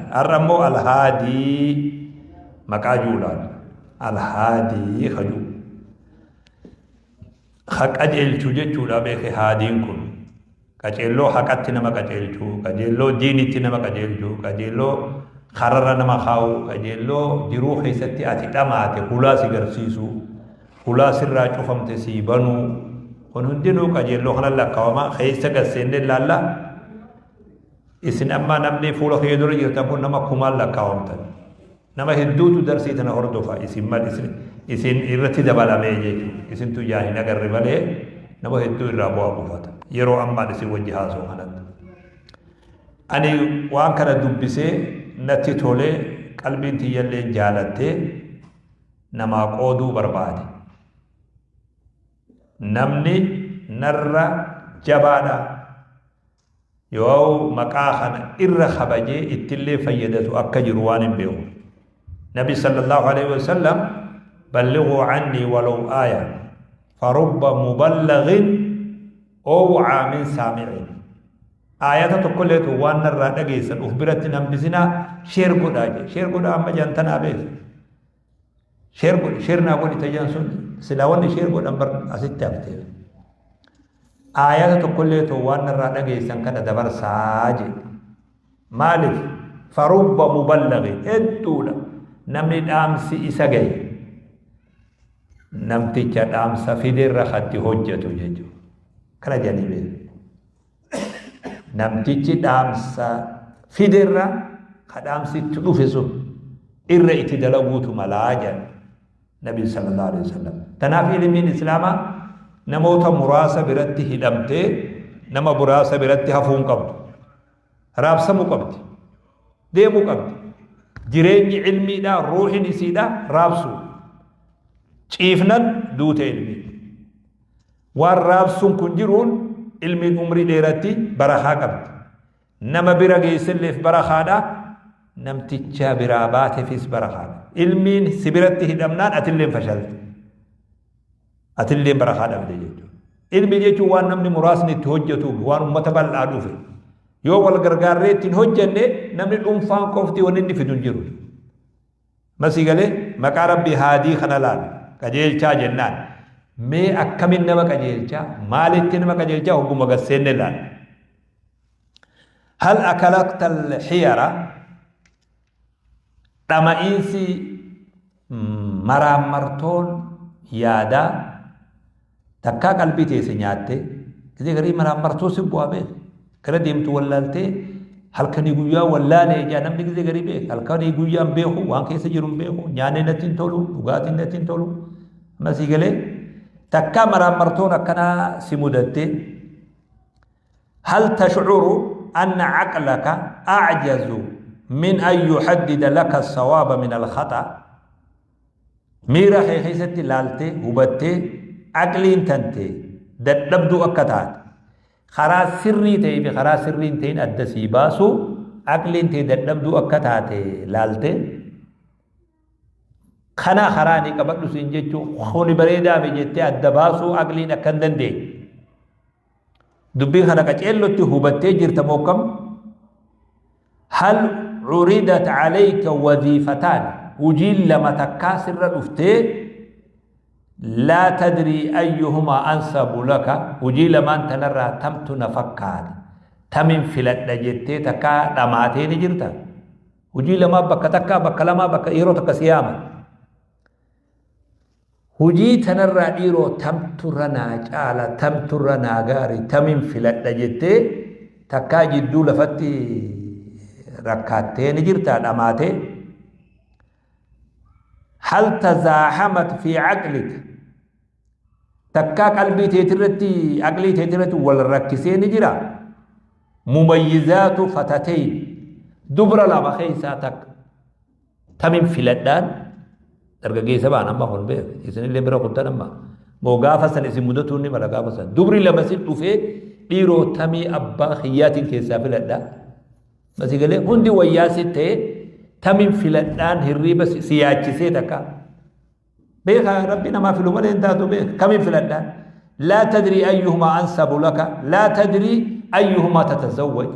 Har'a immoo Alhaadii maqaa juulaan Alhaadii kajuu ha qajeelchuu jechuudha. Beeke, haadiin kun qajeelloo haqatti nama qajeelchuu, qajeelloo diinitti nama qajeelchuu, qajeelloo kararra nama kaa'u, qajeelloo jiruu keessatti ati dhamaate hulaa si garsiisuu, hulaa sirraa cufamte sii banuu. Kun hundinuu qajeelloo kana lakkaawama. Keessa gasseennee laalla. Isin amma namni fuula kiyya dura jirtan kun nama kumaan lakkaawamtan. Nama hedduutu darsii tana hordofa. Isin mal isin irratti dabalamee jechuudha. Isintu ijaan hin agarre malee nama hedduu irraa bu'aa buufata. Yeroo ammaan isin wajji haasa'u kanatti. Ani waan kana dubbisee natti tolee, qalbiin tiyyallee jaalattee namaa qooduu barbaade. Namni narra jabaadha. Yoo maqaa kana irra kabajee ittillee fayyadatu akka jiru waan hin beeku. Nabi sallallahu alaihi wasallam, "Ballighuu anni walaw aaya, farubba muballaghin aw'aa min saami'in." Aayata tokkolleetu waan narraa dhageessan uf biratti hin hambisinaa, share godhaa jedhe. Share godhaa amma jantanaa beeku. Share godhi, share naa godhi tajan sun silaa wanni share godhan bar asitti haftee. Aayata tokkollee too waan narraa dhageessan kana dabarsaa jedhe. Maaliif? Farubba muballaghi, hedduudha namni dhaamsi isa gahe namticha dhaamsa fiderra katti hojjetu jechuudha. Kana jedhanii beeku. Namtichi dhaamsa fiderra ka dhaamsi itti dhufe sun irra itti dalaguutu malaa jedhan Nabi sallallahu alaihi wasallam. Tanaaf ilmiin Islaamaa namoota muraasa biratti hidhamtee nama muraasa biratti hafuu hin qabdu. Raabsamuu qabdi. Deemuu qabdi. Jireenyi ilmiidha, ruuhin isiidha raabsuu. Ciifnan duute ilmiin. Waan raabsuun kun jiruun ilmiin umrii dheeratti, barakaa qabdi. Nama bira geesselleef barakaadha. Namticha biraa baateefis barakaadha. Ilmiin si biratti hidhamnaan atilleen fashalte. Atilleen barakaa dhabde jechuudha. Ilmi jechuun waan namni muraasni itti hojjetu, waan uummata bal'aa dhufe. Yoo wal gargaarree ittiin hojjenne, namni dhuunfaan qofti wanni inni fidu hin jiru. Masii galee maqaa Rabbii haadii kana laal, qajeelchaa jennaan. Mee akkamin nama qajeelchaa, maalitti nama qajeelchaa, hogguma gasseenne laal. Hal akalakta al-xiyara, dhama'iinsi maraammartoon yaadaa takkaa qalbii teesse nyaatte? Gisee garii maraammartoo si bu'aa beek, gara deemtu wallaaltee, halkanii guyyaa wallaalee ijaa namni gisee garii beek, halkanii guyyaan beeku, waan keessa jiru hin beeku, nyaanni natti hin tolu, dhugaatiin natti hin tolu. Amma sii galee takkaa maraammartoon akkanaa si mudatte? هل تشعر أن عقلك أعجز من أن يحدد لك الصواب من الخطأ؟ Miira kee keessatti laaltee hubattee, aqliin tantee dadhabduu akka taate, karaa sirrii ta'ee fi karaa sirrii hin ta'in adda sii baasu aqliin tee dadhabduu akka taate laaltee, kana karaa ni qabadhu siin jechuu, kuni bareedaa mi jettee adda baasuu aqliin akka hin dandeenye dubbii kana qaceellotti hubattee jirta moo kam? هل عرضت عليك وظيفتان، hujiin lama takkaa sirra dhuftee، لا تدري أيهما أنسب لك، hujii lamaan tanarraa tamtu na fakkaata, tamin filadha jettee takkaa dhamaatee ni jirta? Hujii lamaa bakka takkaa, bakka lamaa, bakka yeroo takka siyaama, hujii tanarraa dhiiroo tamturra naa caala, tamturra naa gaari, tamin filadha jettee takkaa jidduu lafatti rakkaattee ni jirta, dhamaatee? هل تزاحمت في عقلك، takkaa qalbii teetirratti, aqlii teetirratti wal rakkisee ni jira مميزات فتاتين، dubra lama keessaa takka tamin filadhaan? Dargaggeessa ba'an amma kun beek, isinillee bira kuttan amma moo gaafa san isin mudatuun ni mala. Gaafa san dubri lama sin dhufee, dhiiroo tamii abbaa kiyyaatiin keessaa filadhaa, masii galee hundi wayyaa si ta'e, tamin filadhaan hirriiba si yaachisee takka beeka? Rabbi namaa filu malee hin taatu. Beeka, kamin filadhaan? لا تدري أيهما أنسب لك، لا تدري أيهما تتزوج.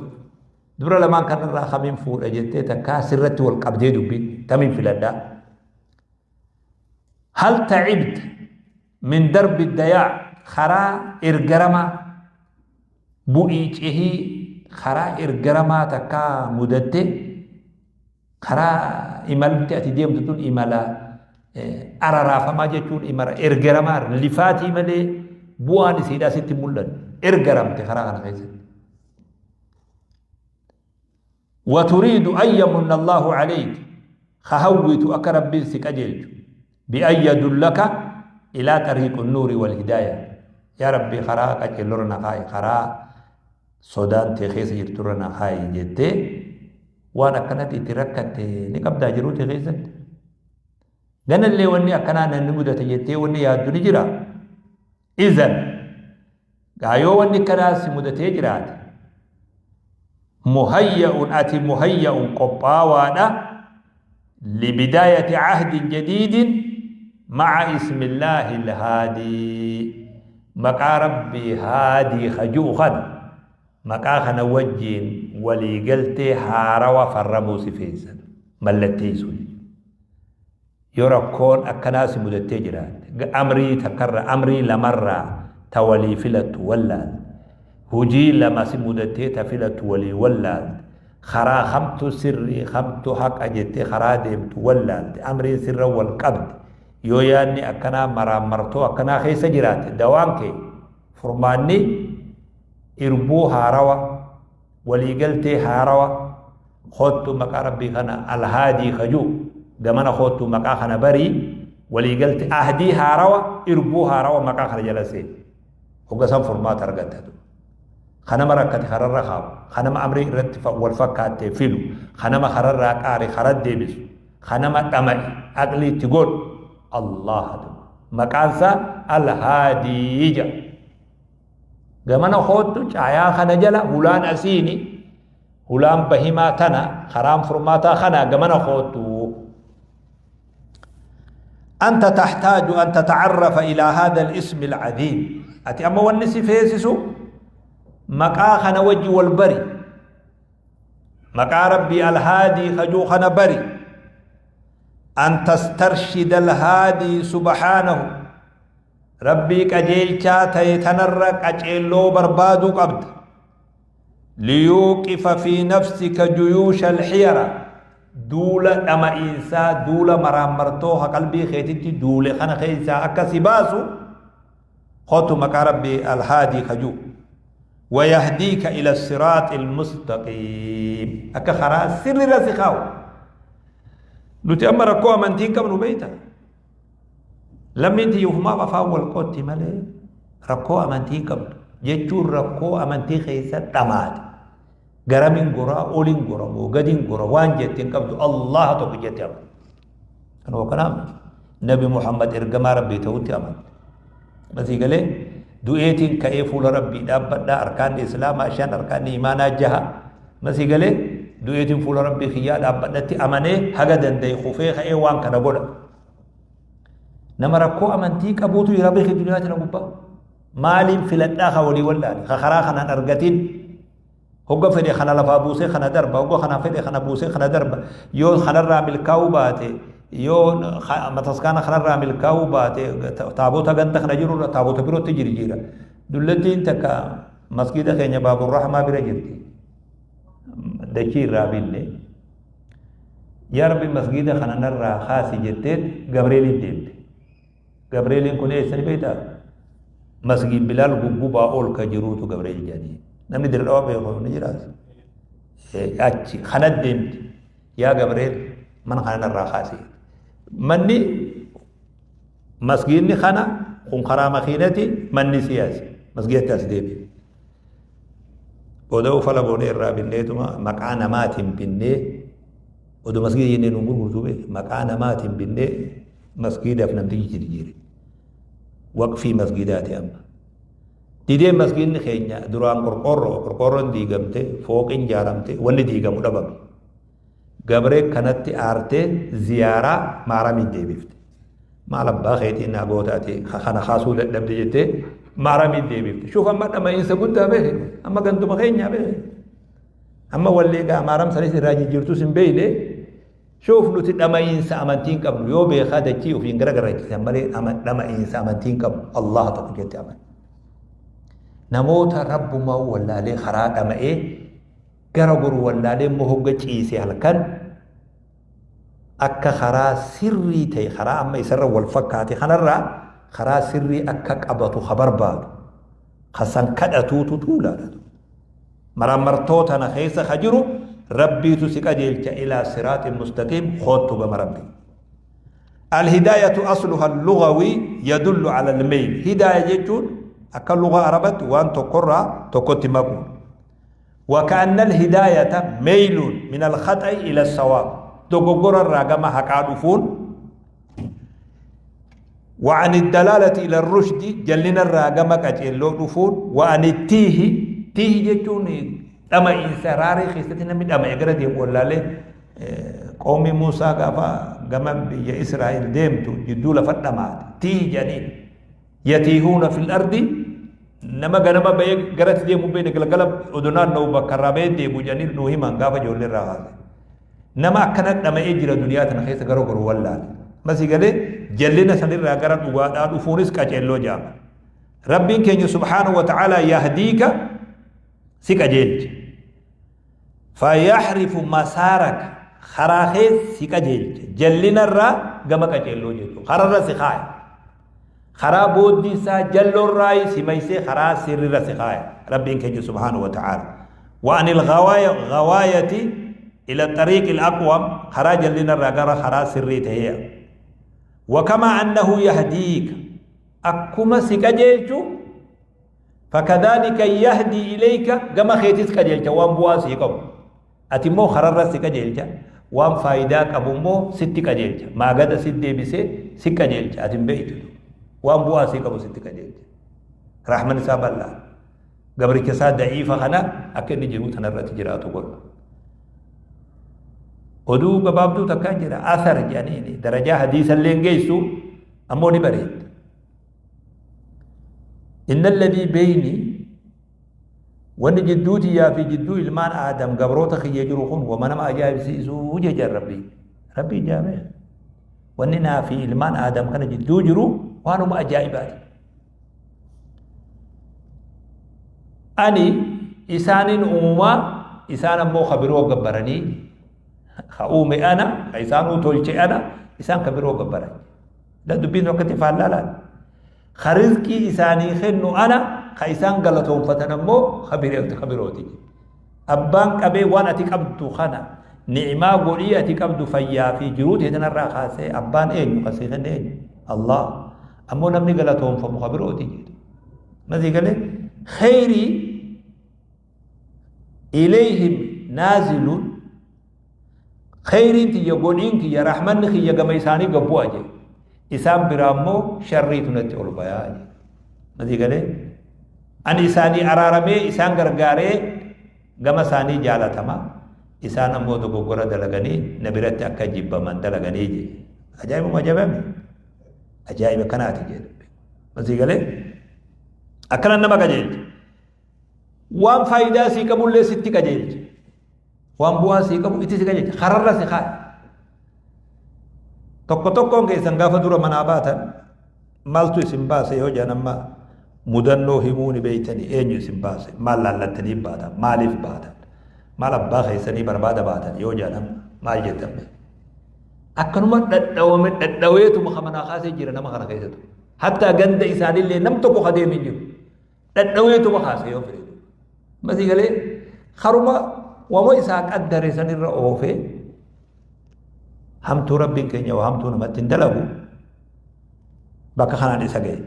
Dubra lamaan kanarraa kamiin fuudha jettee takkaa sirratti wal qabdee dubbiin tamiin filadhaa. Hal ta'ibta min darbi dayaa karaa ergaramaa bu'ii cehii karaa ergaramaa takkaa mudatte karaa imalti ati deemtu tun imala araraafamaa jechuun imala ergaramaa lifaatii malee bu'aan isiidhaa sitti mul'anne ergaramte karaa kana keessatti. وتريد أن يمن الله عليك خهوت أكرب بنسك أجلج بأن يدلك إلى طريق النور والهداية يا ربي خراك أجلرنا خاي خرا سودان تخيس جرترنا خاي جتي وانا كانت تركت نقبدا جروتي خيست غنى اللي وني أكنا نمودة جتي وني يا الدنيا إذن غايو وني كراس مدة جرات مهيأ أتي مهيأ قباوانا لبداية عهد جديد مع اسم الله الهادي مقا ربي هادي خجوخا مقا خنا وجين ولي قلتي هاروا فرمو سفيسا ملتيسو يركون أكناس مدتجرات أمري تكرر أمري لمرة تولي فلت ولا هجي لما سمودتي تفلت ولي ولا خرا خمت سري خمت حق أجتي خرا ديمت ولا أمري سر والقبض يوياني أكنا مرا مرتو أكنا خيس جرات دوانك فرماني إربو هاروا ولي قلتي هاروا خدت مكا ربي خنا الهادي خجو دمنا خدت مكا خنا بري ولي قلت أهدي هاروا إربو هاروا مكا خنا جلسي وقسم فرمات أرقدتو خنما ركت خرر خاب خنما أمري رت والفكات فيلو خنما خرر راكاري خرد ديبس خنما تمي أقلي تقول الله مكانسا الهادي جا جمنا خود چایا خنا جلا هولان أسيني هولان بهما تنا خرام فرماتا خنا جمنا خود. أنت تحتاج أن تتعرف إلى هذا الاسم العظيم أتي أما ونسي فيسسو مقا خنا وجه والبري مقا ربي الهادي خجو خنا بري أن تسترشد الهادي سبحانه ربي كجيل شاتي تنرك أجيلو بربادو قبض ليوقف في نفسك جيوش الحيرة دولة أما إنسا دولة مرامرتوها قلبي خيتي دولة خنا خيسا أكسباسو خطو مقا ربي الهادي خجو ويهديك إلى الصراط المستقيم أكا خرا سر رسخاو نتي أما ركوع من تين كم نبيتا لم ينتي يفما بفاول قوتي مالي ركوع من تين كم يجور ركوع من تين خيسا تماد غرامين غرا أولين غرا موغدين غرا وان جتين كم الله توك جتي أمن أنا وكلام نبي محمد إرجما ربي توتي أمن بس يقولي du'eetiin ka'ee fuula rabbii dhaabbadhaa arkaan islaamaa shan arkaan imaanaa jaha masii galee du'eetiin fuula rabbii kiyyaa dhaabbadhatti amanee haga danda'e kufee ka'ee waan kana godha. Nama rakkoo amantii qabuutu jira beekee duniyaa tana gubbaa maaliin filadhaa ka walii wallaale ka karaa kanaan argatiin hogga fedhe kana lafaa buusee kana darba hogga kana fedhe kana buusee kana darba yoo kanarraa milkaa'uu baate yoo mataskaana kanarraa milkaa'uu baate taabota ganda kana jirurra taabota birootti jirjiira dullattiin takka masgiida keenya baaburrahmaa bira jirti dachii irraa binne yaa rabbi masgiida kana narraa kaasi jetteet gabreeliin deemte gabreeliin kun eessani beektaa masgiid bilaal guggubaa ol ka jiruutu gabreel jedhanii namni dirqama beeku ni jiraas achi kana deemte yaa gabreel mana kana narraa kaasi manni masgiidni kana kun karaa makiinati manni siyaasi masgiidatti as deebi'e booda ufala goonee irraa binneetuma maqaa namaatiin binnee oduu masgiida jennee nuun gurgurtuu beek maqaa namaatiin binnee masgiidaaf namtichi jijjiire waqfii masgiidaati amma didee masgiidni keenya duraan qorqorroo qorqorroon diigamte fooqin jaaramte wanni diigamu dhabame gabree kanatti aartee ziyaaraa maaramiin deebifte maal abbaa keetiin naa gootaati kana kaasuu dadhabde jettee maaramiin deebifte shuuf amma dhama'iinsa guddaa beeke amma ganduma keenyaa beeke Amma wallee egaa amaaram sanis irraa jijjiirtus hin beeyne. Shuuf nuti dhama'iinsa amantii hin qabnu. Yoo beekaa dachii ofiin gara garachiisan malee dhama'iinsa amantii hin qabnu. Allah tokko jetti aman. Namoota rabbumaa wallaalee karaa dhama'ee gara goru wallaalee immoo hogga ciise halkan akka karaa sirrii ta'e karaa amma isarra wal fakkaate kanarraa karaa sirrii akka qabatu ka barbaadu ka san kadhatuutu tuulaadha. Maraammartoo tana keessa ka jiru Rabbiitu si qajeelcha ilaa siraaxin mustaqiim koottu gama Rabbii. Alhidaayatu asluha lugawi yadullu ala almeyl. Hidaaya jechuun akka lugaa Arabatti waan tokkorraa tokkotti maquudha. Wa ka'anna alhidaayata meylun min alkhaxa'i ila sawaab. Dogoggora irraa gama haqaa dhufuun wa an iddalaalati ila rushdi jallina irraa gama qaceelloo dhufuun wa an ittiihi tiihi jechuun dhama'iinsa raaree keessatti namni dhama'e gara deemu wallaalee qawmii Muusaa gaafa gama biyya Israa'el deemtu jidduu lafa dhamaate tiihi jedhaniin yatiihuuna fil ardi nama ganama ba'ee garatti deemu beekne galgala odoo naanna'u bakka irraa ba'ee deemu jedhanii nuu himan gaafa ijoollee irraa kaase. Nama akkana dhama'ee jira duniyaa tana keessa gara goru wallaale. Masii galee jallina sanirraa gara dhugaadhaa dhufuunis qaceelloo jaama. Rabbiin keenya subhaanahu wa ta'aalaa yahdiika si qajeelcha. Fayaxrifu masaaraka karaa kee si qajeelcha. Jallinarraa gama qaceelloo jechuudha. Kararra si kaaya. Karaa booddii isaa jalloorraa si maysee karaa sirrirra si kaaya. Rabbiin keenya subhaanahu wa ta'aala. Wa anil ghawaayati ila xariiqil aqwam karaa jallinarraa gara karaa sirrii ta'ee. Wa kamaa annahu yahdiika akkuma si qajeelchu fakadhaalika yahdii ilayka gama keetis qajeelcha waan bu'aa sii qabu. Ati immoo kararra si qajeelcha waan faayidaa qabu immoo sitti qajeelcha. Maagada si deebisee si qajeelcha ati hin beektu. Waan bu'aa sii qabu sitti qajeelcha. Rahman isaa bal'aa. Gabricha isaa da'iifa kana akka inni jiruu tanarratti jiraatu godha. Oduu gabaabduu takkaa jira asar jedhaniini darajaa hadiisa illee hin geessu ammoo ni bareeddi. Inna alladhii beeyni wanni jidduu tiyyaa fi jidduu ilmaan Aadam gabroota kiyya jiru kun wama nama ajaa'ibsiisuu jecha Rabbii. Rabbii jaamee. Wanni naa fi ilmaan Aadam kana jidduu jiru waanuma ajaa'ibaati. Ani isaanin uumaa isaan ammoo ka biroo gabbaranii ka uume ana ka isaanuu tolche ana isaan ka biroo gabbaran. Da dubbiin akkatti faallaa laal. Ka rizqii isaanii kennu ana ka isaan galatoonfatan ammoo ka birooti. Abbaan qabee waan ati qabdu kana ni'imaa godhii ati qabdu fayyaa fi jiruu tee tanarraa kaasee abbaan eenyu ka sii kenne eenyu? Allah. Ammoo namni galatoonfamu ka birooti jedhu. Masii galee kheyrii ilayhim naaziluun kheyriin tiyya godhiin kiyya rahmanni kiyya gama isaanii gad bu'a jedhe. Isaan biraa immoo sharriitu natti ol bayaa jedhe. Masii galee ani isaanii araaramee isaan gargaaree gama isaanii jaalatama isaan ammoo dogoggora dalaganii na biratti akka jibbaman dalaganii jedhe. Ajaa'ibuma ajaa'ibame. Ajaa'iba kanaati jedhe. Masii galee akkana nama qajeelcha. Waan faayidaa sii qabullee sitti qajeelcha. Waan bu'aa sii qabu itti si qajeelcha. Kararra si kaaya. Tokko tokkoon keessan gaafa dura manaa baatan maaltu isin baase yoo jedhan amma mudannoo himuu ni beeytanii eenyu isin baase maal laallattanii baatan maaliif baatan maal abbaa keessanii barbaada baatan yoo jedhan maal jettan mee akkanuma dhadhawame dhadhaweetuma ka manaa kaasee jira nama kana keessattu hattaa ganda isaaniillee nam tokko ka deeme hin jiru dhadhaweetuma kaase yoo fedhe masii galee karuma wama isaa qaddare sanirra oofee hamtuu rabbiin keenya waa hamtuu namatti hin dalagu bakka kanaan isa ga'e.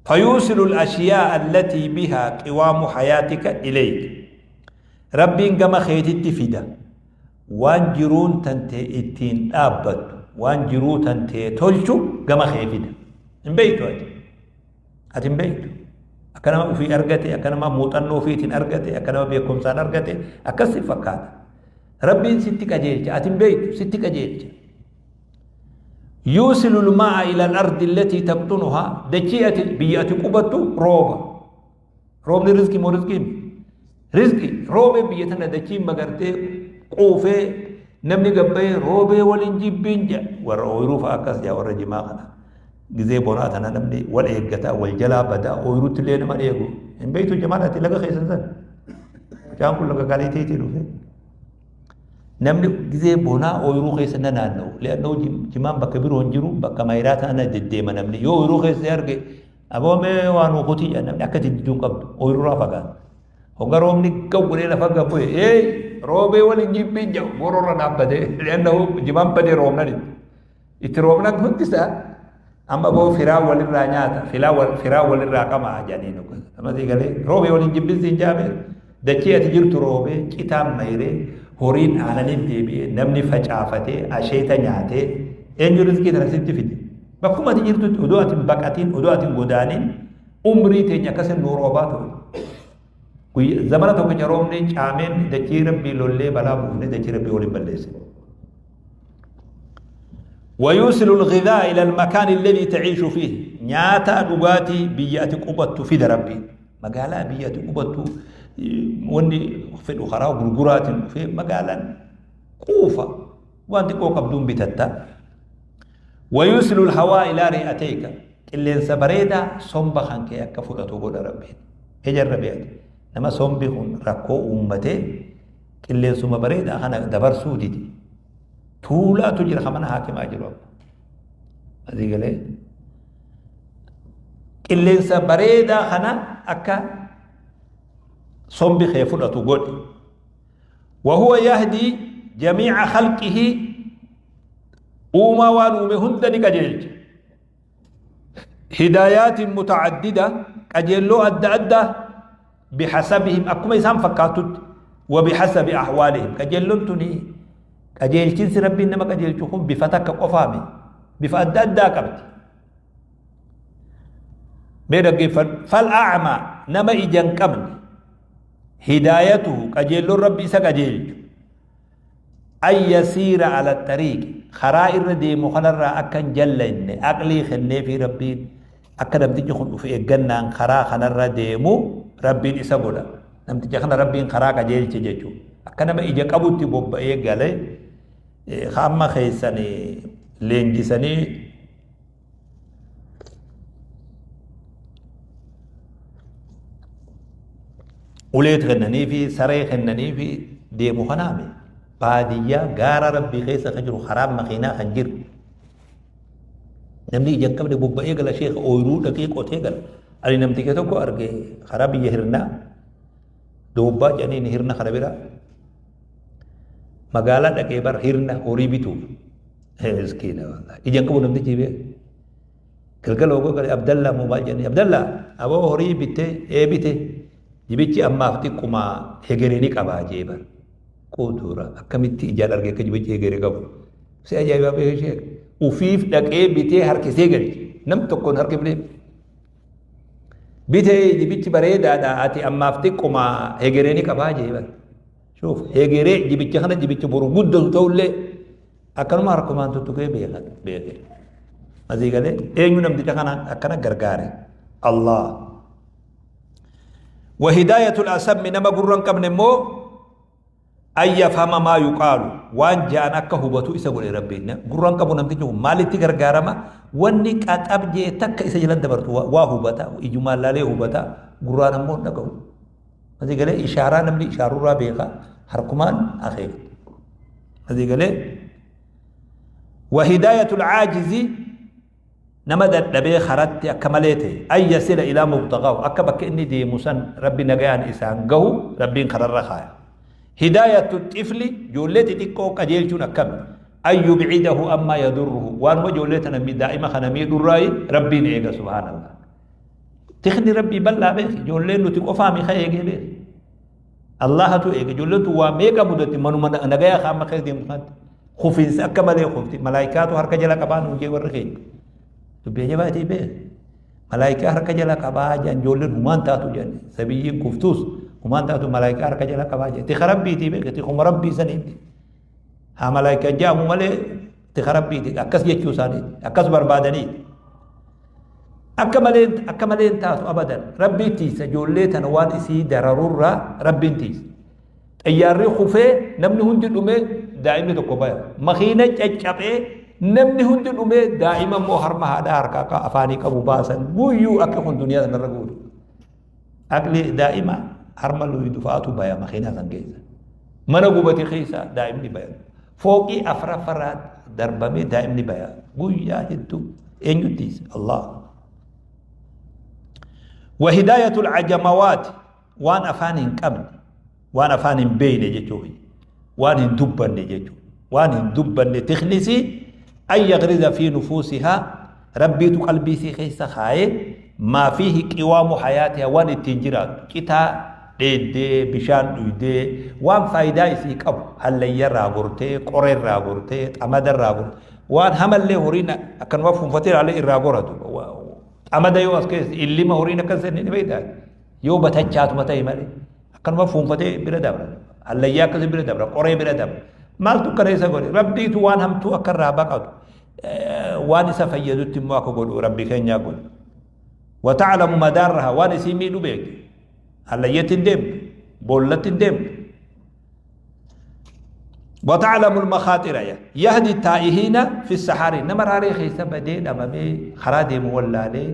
Fayuusilu al-ashiyaa allatii bihaa qiwaamu hayaatika ilayk. Rabbiin gama keetitti fida. Waan jiruun tantee ittiin dhaabbattu, waan jiruu tantee tolchu gama kee fida. Hin beektu ati. Ati hin beektu. Akka nama ofii argate, akka nama muuxannoo ofiitiin argate, akka nama beekumsaan argate, akkas si fakkaata. Rabbiin sitti qajeelcha, ati hin beektu, sitti qajeelcha. Yuusilu lmaa'a ila al-ardi allatii taqxunuhaa dachii ati biyya ati qubattu rooba. Roobni rizqii moo rizqii miti? Rizqi roobee biyya tana dachiin magartee quufee namni gabbayee roobee waliin jibbiin jedha. Warra ooyiruu fa'a akkas jedha warra jimaa kana. Gizee bonaa tana namni wal eeggataa wal jalaa badaa ooyiruutti illee nama eegu. Hin beektu jamaal ati laga keessan san. Mucaan kun laga gaaleeteetii dhufe. Namni gizee bonaa ooyiruu keessa na naanna'u. Le'annoo jimaan bakka biroo hin jiru bakka mayiraa tana deddeema namni. Yoo ooyiruu keessa arge aboo mee waan hukutii jedha namni akka itti hin qabdu ooyiruurraa fagaata. Hogga roobni gawwalee lafa gabbu'e ee roobee waliin jibbiin jedhu bororra dhaabbatee le'annoo jimaan badee roobnan itti. Itti roobnan hundisaa amma boo firaa walirraa nyaata firaa walirraa qamaa jedhanii nu Nama galee roobee waliin jibbiin siin jaamee dachee ati jirtu roobee citaan mayree horiin aananiif deebi'ee namni facaafatee asheeta nyaatee eenyu rizqii tana sitti fide. Bakkuma ati jirtutti odoo ati hin baqatiin odoo ati hin godaaniin umrii teenya akkasin nu roobaa ture. Zamana tokkicha roobni caameen dachii rabbii lollee balaa buufnee dachii rabbii waliin balleesse. ويوصل الغذاء إلى المكان الذي تعيش فيه نياتا دغاتي بياتي قبطو في ربي مقالا بياتي قبطو وني في الأخرى غرغرات في مقالا قوفة وانت قوقب دون بتتا ويوصل الهواء إلى رئتيك اللي سبريدا صنبا خانك يكفو قول ربي هجر ربيات نما صنبي ركو أمتي اللي سما بريدا خانا دبر سودي tuulaatu jira kamana haakimaa jiru amma. Asii galee qilleensa bareedaa kana akka sombi kee fudhatu godhe. وهو يهدي جميع خلقه uumaa waan uume hunda ni qajeelcha. هدايات متعددة qajeelloo adda addaa بحسبهم akkuma isaan fakkaatutti وبحسب أحوالهم qajeelloon tuni qajeelchinsi rabbiin nama qajeelchu kun bifa takka qofaami bifa adda addaa qabdi. Mee dhaggeeffadhu fal a'maa nama ija hin qabne hidaayatuhu qajeelloon rabbi isa qajeelchu an yasiira ala xariiqi karaa irra deemu kanarraa akka hin jallanne aqlii kenneefii rabbiin akka namtichi kun dhufe eeggannaan karaa kanarra deemu rabbiin isa godha. Namticha kana rabbiin karaa qajeelche jechuudha. Akka nama ija qabutti bobba'ee galee hamma keessanii leenjisanii ulee kennanii fi saree kennanii fi deemu kanaame baadiyyaa gaara rabbii keessa kan jiru karaa makiinaa kan jiru namni ija hin qabne bobba'ee gala sheekha ooyiruu dhaqee qotee gala. Ani namticha tokko arge karaa biyya hirnaa doobbaa jedhaniin hirna kana bira magaalaa dhaqee bar hirna horii bituuf miskiina wallahi ija hin qabu namtichi bee galgala ogoo gale Abdallaa moo maal jedhanii Abdallaa aboo horii bittee ee bite jibichi ammaaf xiqquma hegeree ni qabaa jee bar quutuura akkamitti ijaan argee akka jibichi hegeree qabu si ajaa'ibaa beekee sheek ufiif dhaqee bitee harkisee galche nam tokkoon harkifnee bitee jibichi bareedaadha ati ammaaf xiqquma hegeree ni qabaa jee bar شوف hegeree jibicha kana jibicha boru guddatu ta'ullee akkanuma harkumaan tuttuqee beekan beeke asii galee eenyu namticha kana akkana gargaare Allah وهداية الأسم نما قرن قبل مو أن يفهم ما يقال وان جاء أكا هبتو إسا قول ربنا قرن قبل نمتجه مالتي غرغارما واني كاتب جي تك إسا جلن دبرتو واهبتا إجمال لالي هبتا قران مو نقو هذه قال إشارة نملي إشارة رابيخا حركمان أخير هذه قال وهداية العاجز نمد نبي خرت كمالته أي يصل إلى مبتغاه أكبك إني دي مسن ربي نجان إسان جو ربي قرر رخايا هداية الطفل جولتي تكو كجيل شون كم أي يبعده أما يضره وأن وجولتنا نمي دائما خنمي الرأي ربي نيجا سبحان الله تخني ربي بلا بيخ جولين تكو فامي خيجي بيخ الله تو إيجا جولين تو واميكا مدتي منو من نجايا خام خير دي مخد خوفين سأكمل خوفتي ملائكات هركا جلا كبان وجي ورخي dubbii ajaa'ibaatii beek malaayikaa harka jala qabaa jedhan ijoolleen humaan taatu jedhan sabiyyiin kuftuus humaan taatu malaayikaa harka jala qabaa jedhan tika rabbiitii beek tikuma rabbii saniitti haa malaayikaa jaamu malee tika rabbiiti akkas jechuu isaaniiti akkas barbaadaniiti. Akka malee akka malee hin taatu abadan. Rabbii tiisa ijoollee tana waan isii dararurraa Rabbiin tiisa. Xayyaarri kufee namni hundi dhumee daa'imni tokko baya. Makiina caccabee namni hundi dhumee daa'ima immoo harma haadhaa harkaa afaanii qabu baasan guyyuu akka kun duniyaa sanarra guutu. Aqli daa'ima harma luydu fa'aatu baya makiinaa san keessa. Mana gubate keessa daa'imni baya. Fooqii afraffaraa darbamee daa'imni baya. Guyyaa hedduu eenyutti Allah. Wahidaayatul ajamawaati waan afaan hin qabne waan afaan hin beekne jechuudha. Waan hin dubbanne jechuudha. Waan hin dubbanne tiknisii an yagriza fi nufuusihaa Rabbiitu qalbii isii keessa kaayee maa fiihi qiwaamu hayaatihaa waan ittiin jiraattu citaa dheeddee bishaan dhuydee waan faayidaa isii qabu hallayyarraa gortee qorerraa gortee xamadarraa gortee waan hamallee horiin akkanuma fuunfatee ilaalee irraa goratu xamada yoo as keessa illima horiin akkas seenne ni beektaa yoo batachaatuma ta'e malee akkanuma fuunfatee bira dabra hallayyaa akkasii bira dabra qoree bira dabra maaltu akkana isa godhe rabbiitu waan hamtuu akka irraa baqatu waan isa fayyadutti immoo akka godhu rabbi keenyaa godhu wata'lamu madaarraha waan isii miidhu beekti hallayyatti hin deemtu boollatti hin deemtu وتعلم المخاطر يهدي التائهين في السحاري نما راري خيسا بدي أمامي خرا ديمو ولالي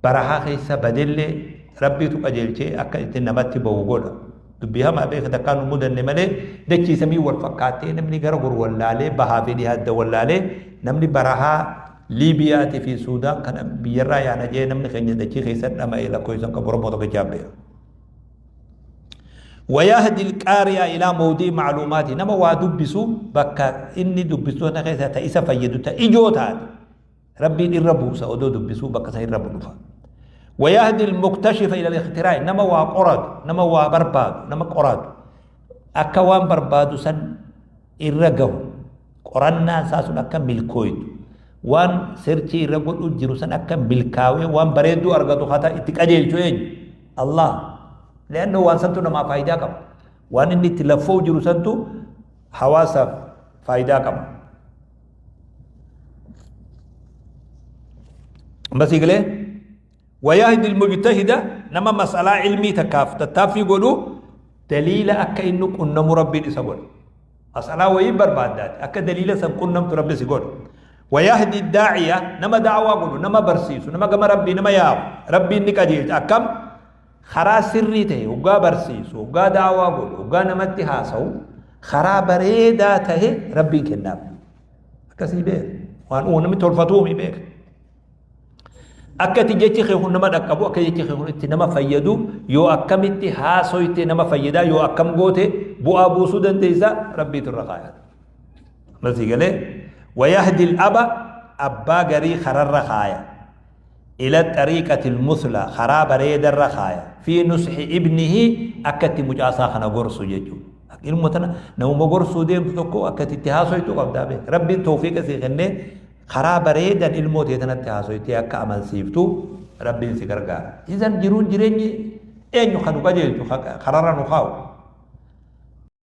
barahaa keessa badellee Rabbiitu qajeelchee akka itti namatti bahu godha. Dubbii hamaa beeka takkaa nu mudanne malee dachii samii wal fakkaattee namni gara goru wallaalee bahaa fi dhiha adda wallaalee namni barahaa Liibiyaatii fi Suudaan kana biyyarraa yaana jee namni keenya dachii keessa dhama'e lakkoofsan qabu Oromoo tokkichaa beeka. ويهدي القارئ إلى موضع معلوماته نما waa dubbisu bakka inni dubbisu sana keessa ta isa fayyadu ta ijoo taate Rabbiin irra buusa odoo dubbisuu bakka san irra dhufa. Wayahdi al-muktashifa ila al-ikhtiraa'i nama waa qoratu, nama waa barbaadu, nama qoratu akka waan barbaadu san irra gahu qorannaan isaa sun akka milkooytu waan serchii irra godhu jiru san akka milkaawee waan bareedduu argatu hata itti qajeelchu eenyu Allah leannoo waan santu namaa faayidaa qaba waan inni itti laffoo jiru santu hawaasaaf faayidaa qaba. Amma sii galee wayahdi almujtahida nama mas'alaa ilmii takkaaf tattaaffii godhu daliila akka inni qunnamu rabbiin isa godha. Mas'alaa wayii barbaaddaati akka daliila san qunnamtu rabbi si godha. Wayahdi daa'iya nama da'awaa godhu nama barsiisu nama gama rabbii nama yaamu rabbiin ni qajeelcha akkam karaa sirrii ta'e hoggaa barsiisu hoggaa da'awaa godhu hoggaa namatti haasawu karaa bareedaa ta'e rabbiin kennaaf. Akkasii beeka. Waan namni tolfatuumi beeka. Akka itti jechi kee kun nama dhaqqabu, akka jechi kee kun itti nama fayyadu, yoo akkamitti haasoyte nama fayyadaa, yoo akkam goote bu'aa buusuu dandeessa rabbiitu irra kaayata. Masii galee wayahdi aba abbaa garii kararra kaaya. Ila xariiqati musla karaa bareedarra kaaya. Fi nushi ibnihi akka itti mucaasaa kana gorsu jechuudha. Ilmoo tana namuma gorsuu deemtu tokko akka itti haasoytu qabdaa beek. Rabbiin tawfiiqa sii kennee karaa bareedan ilmoo tee tanatti haasoytee akka amansiiftu Rabbiin si gargaara. Izan jiruun jireenyi eenyu kan nu qajeelchu kararra nu kaa'u.